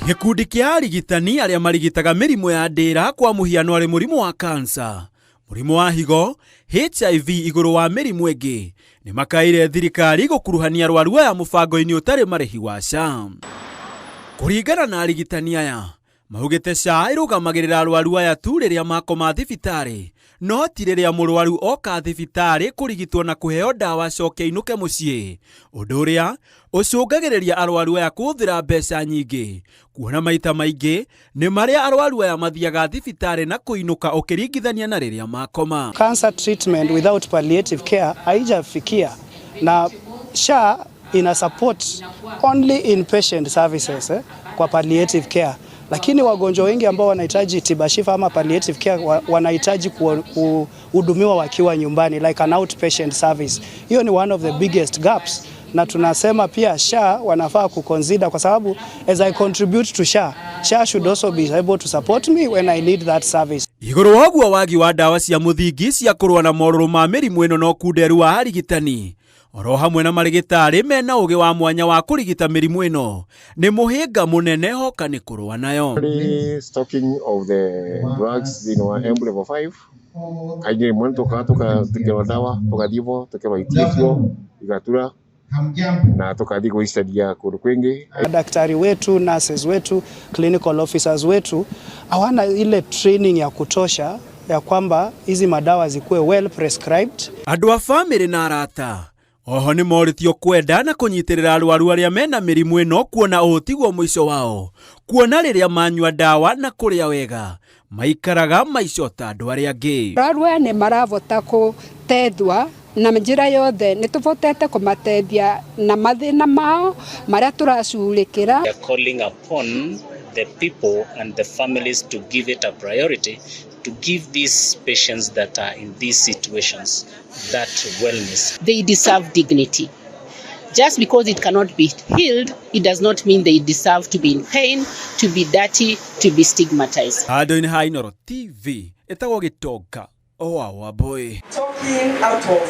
Gĩkundi kĩa arigitani arĩa marigitaga mĩrimũ ya ndĩra kwa mũhiano arĩ mũrimũ wa kansa, mũrimũ wa higo, HIV igũrũ wa mĩrimũ ĩngĩ nĩ makaire thirikari gũkuruhania arwaru aya mũbango-inĩ ũtarĩ marĩhi wa SHA. Kũringana na arigitani aya, maugĩte SHA ĩrũgamagĩrĩra arwaru aya tu rĩrĩa makoma thibitarĩ, no ti rĩrĩa mũrwaru oka thibitarĩ kũrigitwo na kũheo ndawa acoke ainũke mũciĩ, ũndũ ũrĩa ũcũngagĩrĩria arwaru aya kũhũthĩra mbeca nyingĩ, kuona maita maingĩ nĩ marĩa arwaru aya mathiaga thibitarĩ na kũinũka ũkĩringithania na rĩrĩa makoma. Cancer treatment without palliative care haijafikia na SHA ina support only inpatient services kwa palliative care, lakini wagonjwa wengi ambao wanahitaji tiba shifa ama palliative care wanahitaji kuhudumiwa wakiwa nyumbani, like an outpatient service. Hiyo ni one of the biggest gaps, na tunasema pia SHA wanafaa kuconsider kwa sababu as I contribute to SHA, SHA should also be able to support me when I need that service. Igũrũ wa ũguo, wagi wa ndawa cia mũthingi cia kũrũa na morũrũ ma mĩrimũ ĩno na ũkunderu wa arigitani oro hamwe na marĩgĩtarĩ mena ũgĩ wa mwanya wa kũrigita mĩrimũ ĩno nĩ mũhĩnga mũnene hoka nĩ kũrũa nayo. Stocking of the drugs thĩinĩ wa Embu level 5, kaingĩ rĩmwe nĩ tũkaga tũkerwo ndawa, tũgathiĩ bo tũkerwo itiĩkuo, igatura na tũkathiĩ gwĩcaria kũndũ kwingĩ. Daktari wetu, nurses wetu, clinical officers wetu hawana ile training ya kutosha ya kwamba hizi madawa zikuwe well prescribed. Andũ a bamĩrĩ na arata oho nĩ morĩtio kwenda na kũnyitĩrĩra arwaru arĩa mena mĩrimũ ĩno, kuona ũũ tiguo mũico wao, kuona rĩrĩa manyua ndawa na kũrĩa wega maikaraga maica ta andũ arĩa angĩ. Arwaru aya nĩ marabota gũtethwa na njĩra yothe, nĩ tũbotete kũmatethia na mathĩna mao marĩa tũracurĩkĩra. We are calling upon the people and the families to give it a priority, to give these patients that are in these situations that wellness. They deserve dignity. Just because it cannot be healed, it does not mean they deserve to be in pain, to be dirty, to be stigmatized. Handũ-inĩ ha Inooro TV, ĩtagwo Gĩtonga o wa Wambũi. Talking out of